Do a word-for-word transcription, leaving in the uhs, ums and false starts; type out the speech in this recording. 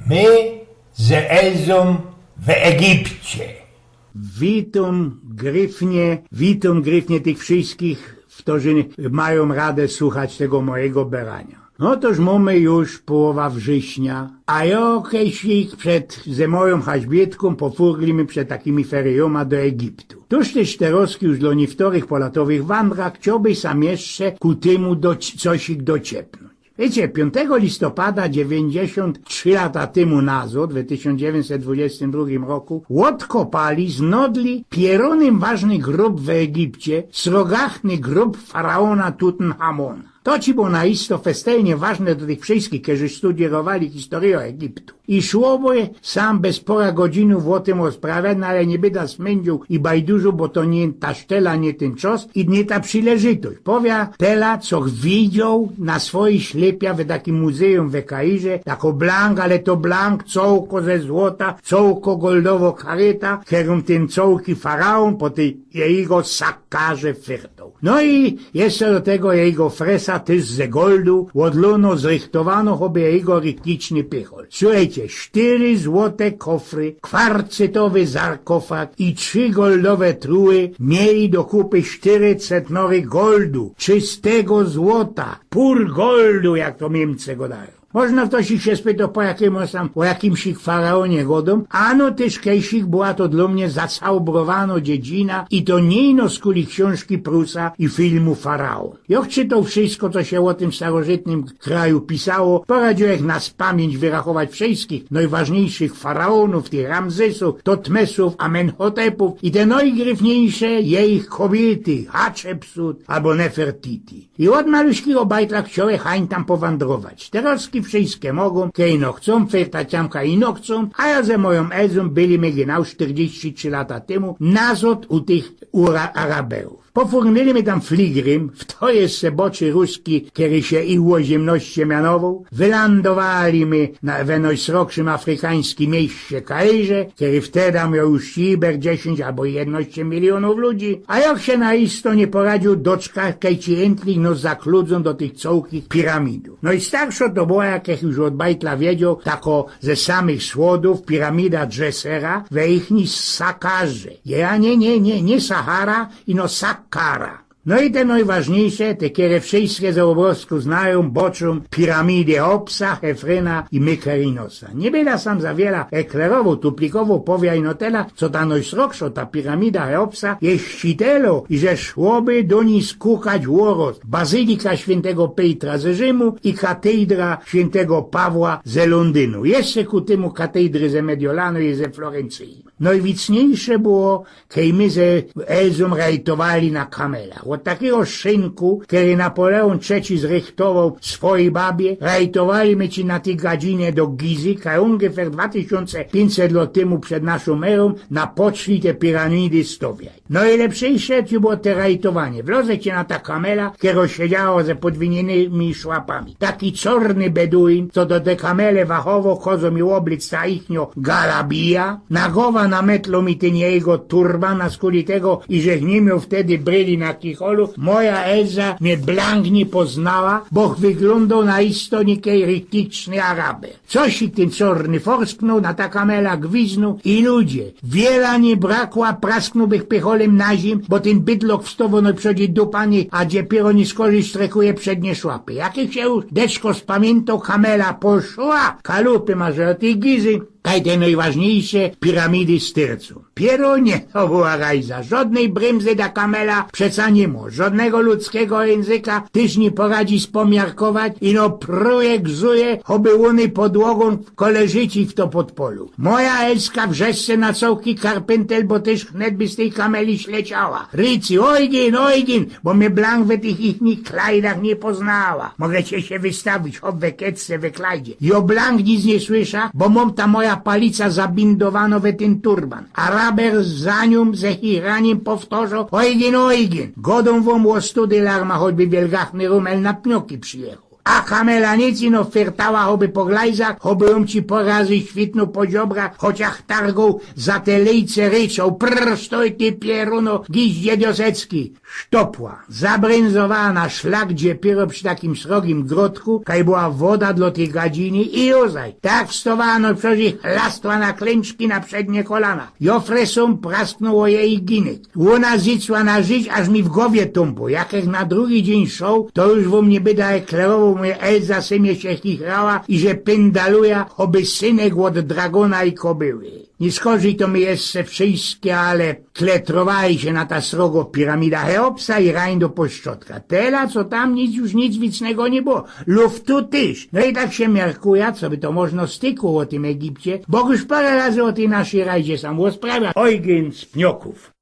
My z Elzą w Egipcie. Witōm gryfnie, witōm gryfnie tych wszystkich, którzy mają radę słuchać tego mojego berania. No toż mamy już połowa września, a jo kejsik przed ze moją haźbietką pofurgliśmy przed takimi feryjoma do Egiptu. Toż te szteroski już dla niektórych polatowych wandrach chciałby sam jeszcze ku temu do, cosik doczepnąć. Wiecie, piątego listopada dziewięćdziesiąt trzy lata temu nazod, w tysiąc dziewięćset dwudziestym drugim roku, odkopali, znodli pierōnym ważny grób w Egipcie, srogachny grób faraona Tutenchamona. To ci było na isto festelnie ważne do tych wszystkich, którzy studierowali historię Egiptu. I szłoby sam bez pora godzinów o tym rozprawiać, no ale nie byda smędził i bajdużu, bo to nie ta sztela, nie ten czas i nie ta przyleżytość. Powia tela, co widział na swoje ślepia w takim muzeum w Kairze, jako blank, ale to blank, cołko ze złota, cołko goldowo karyta, kerą ten cołki faraon po tej jego sakarze fyrtał. No i jeszcze do tego jego fresa też ze goldu, odlono, zrychtowano, choby jego rytmiczny pychol. Słuchajcie, sztyry złote kofry, kwarcytowy sarkofag i trzy goldowe truły mieli do kupy sztyry centnory goldu, czystego złota, pur goldu, jak to Miemcy gadają. Można ktoś ich się spytał, po jakiemu sam, o jakimś ich faraonie godą, ano też kejsik była to dla mnie zacałobrowano dziedzina i to nie ino skuli książki Prusa i filmu Faraon. Jak czytał wszystko, co się o tym starożytnym kraju pisało, poradził jak na pamięć wyrachować wszystkich najważniejszych faraonów, tych Ramzesów, Totmesów, Amenhotepów i te najgryfniejsze jej kobiety, Hatshepsut albo Nefertiti. I od maluśkiego bajtla chciałem hań tam powandrować. Terozki wszystkie mogą, kej no chcą, fertaciamka i no chcą, a ja ze moją Elzą byli my genau czterdzieści trzy lata temu nazod u tych ura Araberów. Pofurgnęli my tam fligrym, w to jeszcze boczy ruski, kery się i ôziymnoście mianował. Wylandowali my na, we najsroczym afrykańskim mieście Kairze, kery wtedy miał już iber dziesięć albo jednaście milionów ludzi, a jak się na isto nie poradził doczkać, kej ci jentlich no zakludzą do tych cołkich piramidów. No i starszo to była, jak ich już od bajtla wiedział, tako ze samych słodów piramida Dżesera we ichni Sakarze. Ja, nie, nie, nie, nie Sahara, ino Sakara. No i te najważniejsze, te, kere wszystkie z obrozku znają, boczą piramidy Cheopsa, Chefrena i Mykerinosa. Nie byda sam za wiela eklerował, tuplikował, powiajno tela, co ta najsroczszo, ta piramida Cheopsa, je ścitelo i że szłoby do niej skukać ôroz bazylika świętego Pejtra ze Rzymu i katedra świętego Pawła ze Londynu. Jeszcze ku temu katedry ze Mediolanu i ze Florencji. Najwicniejsze było, kej my ze Elzą rajtowali na kamelach. Od takiego szynku, kery Napoleon trzeci zrychtował swojej babie, rajtowali my ci na tej gadzinie do Gizy, kaj ungefähr dwa tysiące pięćset lot temu przed naszą erą napoczli te piramidy stowiać. Najlepsze i szedł było te rajtowanie. Wlozecie na ta kamela, kero siedziało ze podwininymi szłapami. Taki czorny beduin, co do te kamele wachowo, kozą mi oblyc ta ichnio galabija. Na gowa nametlo mi ten jego turban, a skuli tego, iżech nie miał wtedy bryli na kicholu, moja Elza mnie blank nie poznała, boch wyglądał na istonikej rytmiczny Araber. Coś i ten czorny forsknął, na ta kamela gwiznął i ludzie. Wiela nie brakła, prasknąłbych pycholym na ziem, bo ten bydlok wstował najprzodzej dupany, a dopiero nie skorzej strekuje przednie szłapy. Jak ich się już deczko spamiętał, kamela poszła, kalupy masz od tej Gizy, kaj te najważniejsze piramidy stercą. Pierunie, to była rajza. Żodnej brymzy da kamela przeca nie ma. Żodnego ludzkiego języka tyż nie poradzi spomiarkować, ino pruje, gzuje, choby ôny podłogą koleżyczi w to podpolu. Moja Elska wrzeszcze na cołki karpyntel, bo tyż wnet by z tej kameli śleciała. Rycy, ojgin, ojgin, bo mnie blank we tych ichnych klajdach nie poznała. Mogecie się wystawić, chop we keczce, we klajdzie. Jo blank nic nie słysza, bo mam ta moja palica zabindowano we ten turban. Araber za nią ze chichranim powtôrzał: ojgin, ojgin. Godōm wōm ô study larma, choćby wielgachny rumel na pnioki przijechał. A kamela nic ino fyrtała, choby po glajzach, choby jōm ci pora razy świtnōł po ziobrach, chociach targoł za te lejce ryczoł: „Prr, stoj ty, pieruno, giździe diosecki!” Sztopła. Zabrynzowała na szlak, gdzie piero przi takim srogim grodku, kaj była woda dlō tyj gadziny i jōzaj. Tak wstowała, no przecież chlastła na klymczki na przednie kolana. Jofresōm prasknōło jej ginyk. Ôna zycła na żyć, aż mi w gowie tōmpo. Jak ech na drugi dziyń szoł, to już wōm niy byda eklerowoł, muje Elza symie sie chichrała i że pyndaluja, choby synek ôd dragōna i kobyły. Niy skorzij to my jeszcze wszyjske, ale kletrowali sie na ta srogo piramida Cheopsa i rań do poszczotka. Tela, co tam nic, już nic wicnego niy było. Luftu tyż. No i tak sie miarkuja, co by to możno stykło ô tym Egipcie, bo już pora razy ô tyj naszyj rajdzie sam ôsprawia. Ojgyn z Pniokōw.